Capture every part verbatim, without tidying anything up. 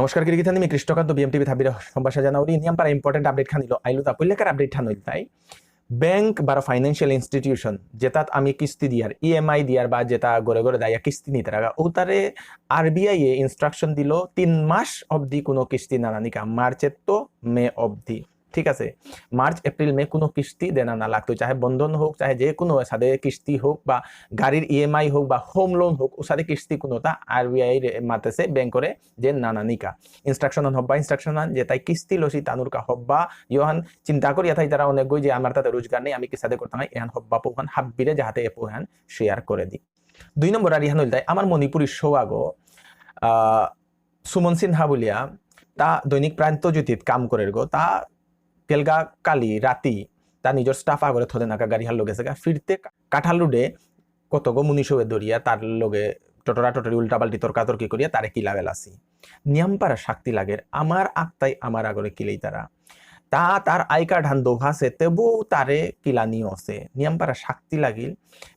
নমস্কার, গিরিগিথানি, মি কৃষ্ণকান্ত, বিএমটিভি থাপিরে সম্ভাষা জানাউরি। নিয়াম পারা important update খানিলো আইলো তা, পইলাকার update খান ইলতাই। ব্যাংক বারো financial institution, যেতাত আমি কিস্তি দিয়ার, ইএমআই দিয়ার বা যেতা ঘরে ঘরে দাইয়া কিস্তি নিতে রাখা, ওতারে আরবিআই এ instruction দিল তিন মাস অবধি কোনো কিস্তি না নানিকা, মার্চের তো মে অবধি। ঠিক আছে, মার্চ, এপ্রিল, মে কোনো কিস্তি দেনা না লাগতো, চাহে বন্ধন হোক, চাহে যে কোনো সাদে কিস্তি হোক, বা গাড়ির ইএমআই হোক, বা হোম লোন হোক, ও সাদে কিস্তি কোনোটা আরবিআই মাতেছে ব্যাংকরে যে না নানিকা। Instruction আন হব্বা, instruction আন যে তাই কিস্তি লসি তানুরকা হব্বা, ইয়োহান চিন্তা করিয়া থাই তারা অনেক গই যে আমার তাতে রোজগার নেই, আমি কিসাদে করতাম, এহান হব্বা পৌহান হাব্বিরে যাহাতে এ পৌহান শেয়ার করে দি। দুই নম্বর আর ইহান হইল তাই আমার মণিপুরি সৌগো, আহ, সুমন সিনহা বুলিয়া, তা দৈনিক প্রান্তজ্যোতিত কাম করের গো, তা গেলগা কালি রাতি, তা নিজের স্টাফ আগরে থদে নাকা গাড়ি হার লগে সেগা, ফিরতে কা-, কাঠাল রোডে কতগো মুনিশোয়ে দরিয়া, তার লগে টটরা টটরি উল্টা পাল্টি তর্কাতর্কি করিয়া তারে কিলা বেলাসি। নিয়াম পারা শাক্তি লাগের, আমার আত্মাই আমার আগরে কিলেই তারা। তা তার আই কার্ড হান দোহাসে, তেবু তারে কিলানি অসে। নিয়াম পারা শাক্তি লাগিল,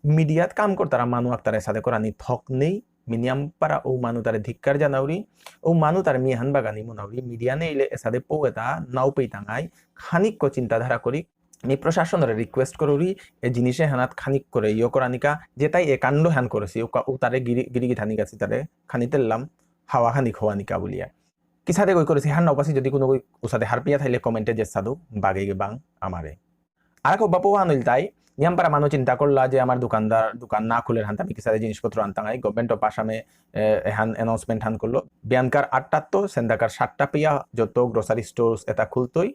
মিডিয়াত কাম করতারা মানু আক্তারে সাদে করানি থক নেই, মি নিয়াম পারা ও মানু তারে ধিক্কার জানাউরি, ও মানু তার মিহান বাগানি মনাউরি, মিডিয়া নেইলে এসাদে পৌ এতা নাও পেইতাঙাই, খানিক কো চিন্তাধারা করি, মি প্রশাসনরে রিকোয়েস্ট করুরি, এ জিনিসে হানাত খানিক করে ইয়ো করানিকা, যেতাই এ কাণ্ড হান করেসি, ও কা-, ও তারে গিরি, গিরি গিথানি গাছি তারে খানি তেললাম, হাওয়া খানি খোয়ানিকা বুলিয়া। কিসাদে গই করেসি, হার নাও পাসি যদি কোনো গই উসাদে হার পিয়া থাইলে কমেন্টে যে সাধু, বাগে গে বাং আমারে। আর এক বাপু হান ইলতাই, নিয়াম পারা মানু চিন্তা করলা যে আমার দোকানদার, দোকান না খুলের হান, আমি কিসাদে জিনিসপত্র আনতাঙাই, গভর্নমেন্ট অফ আসামে, এ, এহান অ্যানাউন্সমেন্ট হান করলো। বিয়ানকার আটটাত্ত, সেন্দাকার সাতটা পিয়া, যত গ্রোসারি স্টোর্স এতা খুলতই।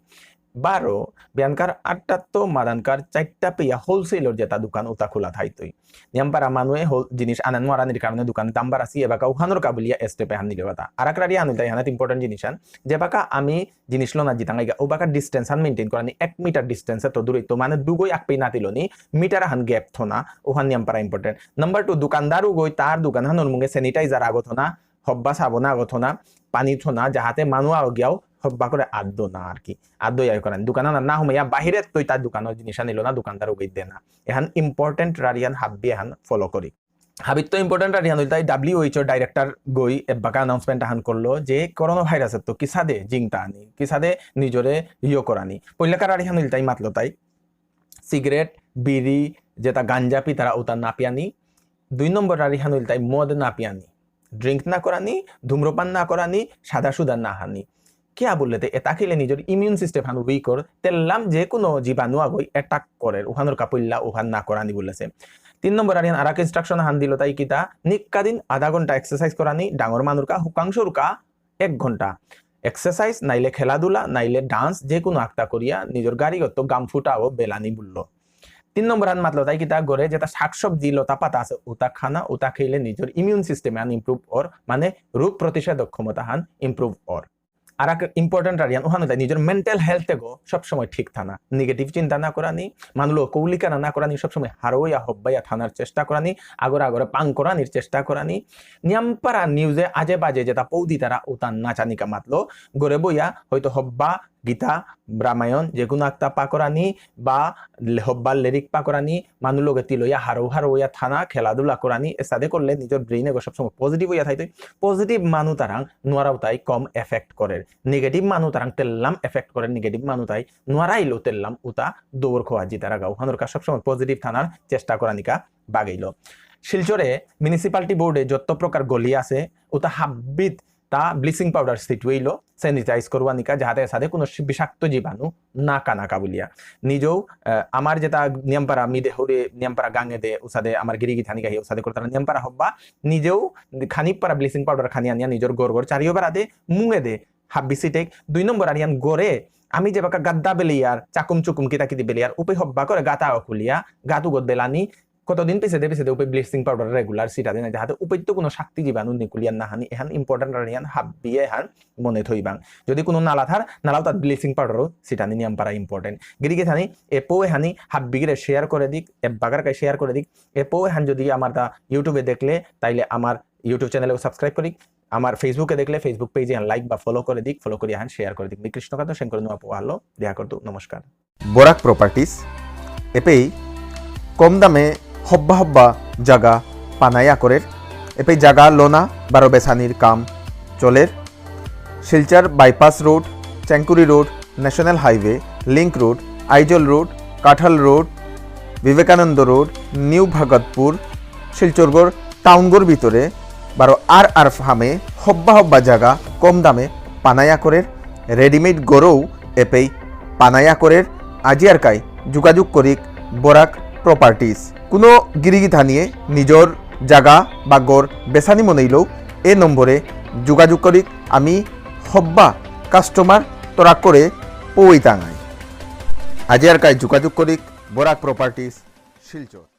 বারো, বিয়ানকার আটটাত্ত, মাদানকার চারটা পিয়া হোলসেলর যেতা দোকান উতা খোলা থাইতই। নিয়াম পারা মানুয়ে হোল-, জিনিস আনান মারানির কারণে দোকানে দাম বাড়াসি, এবাকা উহানোর কাবুলিয়া স্টেপ এহান নিলে বাতা। আর এক রারি আন ইলতাই হানাত ইম্পর্টেন্ট জিনিস আন, যেবাকা আমি জিনিস লনা জিতাঙাইগা, ওবাকা ডিস্টেন্স হান মেইনটেইন করানি, এক মিটার ডিস্টেন্স তো দূরে তো মানে দুগই আকপেই না তিলনি, মিটার হান গ্যাপ থনা, ওহান নিয়াম পারা ইম্পর্টেন্ট। নাম্বার টু, দোকানদার উগই তার দোকান হানোর মুঙে স্যানিটাইজার আগো থনা, হব্বা সাবন আগো থনা, পানি থনা, যাহাতে মানু আগিয়াও হব্বা করে আদ্য না আর কি, আদ্য ইয়া করেন। দোকান হান না হমাইয়া বাহিরে তুই তার দোকানর জিনিস আনিল না, দোকানদার উগই দেনা। এহান ইম্পর্টেন্ট রারিয়ান হাব্বি এহান ফলো করি। হাবিত্ত ইম্পর্টেন্ট আর ইয়ান ইলতাই ডাব্লিউএইচও ডাইরেক্টর গই এব্বাকা অ্যানাউন্সমেন্ট আহান করলো যে করোনা ভাইরাসের তো কিসাদে জিংতা আনি, কিসাদে নিজরে ইয়ো করানি। পইলাকার আর ইয়ান ইলতাই মাতলো তাই সিগারেট, বিড়ি, যেটা গাঞ্জা পিতারা ওটা না পিয়ানি। দুই নম্বর আর ইয়ান ইলতাই মদ না পিয়ানি, ড্রিঙ্ক না করানি, ধূম্রপান না করানি, সাদা সুদা না হানি। কিয়া বুললে তে এতা খেলে নিজের ইমিউন সিস্টেম হান উইক অর, তেল্লাম যে কোনো জীবাণু আগই অ্যাটাক করে, উহানোর কাপইল্লা উহান না করানি বুলেছে। তিন নম্বর আরিয়ান আরাক ইনস্ট্রাকশন হান দিল তাই কিতা, নিক্কা দিন আধা ঘন্টা এক্সারসাইজ করানি, ডাঙর মানুরকা, হুকাংশরকা এক ঘন্টা। এক্সারসাইজ, নাইলে খেলাধুলা, নাইলে ডান্স, যে কোনো একটা করিয়া নিজের গাড়িগত গাম ফুটাও বেলানি বুলল। তিন নম্বর হান মাতলো তাই কিতা, ঘরে যেটা শাকসবজি লতা পাতা আছে, উতা খানা, উতা খেলে নিজের immune system Han improve or, মানে রোগ প্রতিষেধক ক্ষমতা হান ইমপ্রুভ অর। আর এক ইম্পর্টেন্ট আরিয়ান ওহানো তাই নিজের মেন্টাল হেলথ গো সবসময় ঠিক থানা, নেগেটিভ চিন্তা না করানি, মানুলো কৌলিকা না, না করানি, সবসময় হারোয়া হব্বাইয়া থানার চেষ্টা করানি, আগরে আগরে পাং করানির চেষ্টা করানি। নিয়ামপারা নিউজে আজে বাজে যেটা পৌদি তারা উতা না চানিকা মাতলো, ঘরে বইয়া হয়তো হব্বা গীতা, রামায়ণ, যে কোনো একটা পা করানি বা লে-, হব্বার লিরিক পা করানি, মানু লগে তিলইয়া হারৌ হারৌইয়া থানা, খেলাধুলা করানি, এসাদে করলে নিজের ব্রেইন এগো সবসময় পজিটিভ হইয়া থাইতই। পজিটিভ মানু তারাং নোয়ারাও তাই কম এফেক্ট করের, নেগেটিভ মানু তারাং তেল্লাম এফেক্ট করের, নেগেটিভ মানু তাই নোয়ারাইলো তেল্লাম উতা দৌড় খোয়া জিতারা গাও। হানুরকা সবসময় পজিটিভ থানার চেষ্টা করানিকা বাগেইলো। শিলচরে মিউনিসিপালিটি বোর্ডে যত প্রকার গলি আছে, উতা হাব্বিত তা ব্লিচিং পাউডার ছিটুয়েইলো, স্যানিটাইজ করুয়া নিকা, যাহাতে সাথে কোনো সি-, বিষাক্ত জীবাণু না কানাকা বুলিয়া। নিজেও, আহ, আমার যেটা নিয়ামপাড়া মিদে হরে, নিয়ামপাড়া গাঙে দে, উসাদে আমার গিরিগি থানি গাহি, উসাদে করতারা নিয়ামপাড়া হব্বা, নিজেও খানি পারা ব্লিচিং পাউডার খানি আনিয়া নিজের গর গর চারিও বেড়া দে, মুঙে দে, হাব্বি সিটেক। দুই নম্বর আরিয়ান গরে, আমি যে বাকা গাদ্দা বেলিয়ার, চাকুম চুকুম কিতা কিতি বেলিয়ার, উপে হব্বা করে গাতা খুলিয়া, গাতু গত বেলানি, কতদিন পিছে দে পিছে দে উপে ব্লিচিং পাউডার রেগুলার সিটা দেনা, যাহাতে উপেত্ত কোনো শক্তি জীবাণু নিকুলিয়ান না হানি, এহান ইম্পর্টেন্ট রানিয়ান হাব্বিয়ে এহান মনে থইবাং। যদি কোনো নালা থার, নালাও তাত ব্লিচিং পাউডারও সিটানি নিয়ামপারা ইম্পর্টেন্ট। গিরিগি থানি, এপো এহানি হাব্বিগিরে শেয়ার করে দিক, এব্বাগার কাই শেয়ার করে দিক। এপো এহান যদি আমার তা YouTube-এ দেখলে, তাইলে আমার YouTube চ্যানেলে সাবস্ক্রাইব করিক। আমার Facebook-এ দেখলে Facebook পেজে লাইক বা ফলো করে দিক, ফলো করি এহান শেয়ার করে দিক। মি কৃষ্ণকান্ত সেন করে নোয়া পোহালো, দেখা করতো, নমস্কার। বরাক প্রপার্টিজ, এপেই কম দামে হব্বা হব্বা জাগা পানাই আকরের, এপেই জাগা লোনা বারো বেসানির কাম চলের। Silchar bypass road, Chengkuri road, national highway, link road, Aizawl road, Kathal road, Vivekananda road, new Bhagatpur, শিলচরগর টাউনগর ভিতরে বারো আর আর ফার্মে হব্বা হব্বা জায়গা কম দামে পানায়া করের, রেডিমেড গরৌ এপেই পানায়া করের। আজি আর কাই যোগাযোগ করিক বরাক প্রপার্টিজ। কোনো গিরিগিথানিয়ে নিজর জায়গা বা গর বেসানি মনেইলেও এ নম্বরে যোগাযোগ করিক। আমি হব্বা কাস্টমার তরাক করে পৌই তাঙাই। আজি আর কাই যোগাযোগ করিক বরাক প্রপার্টিজ, শিলচর।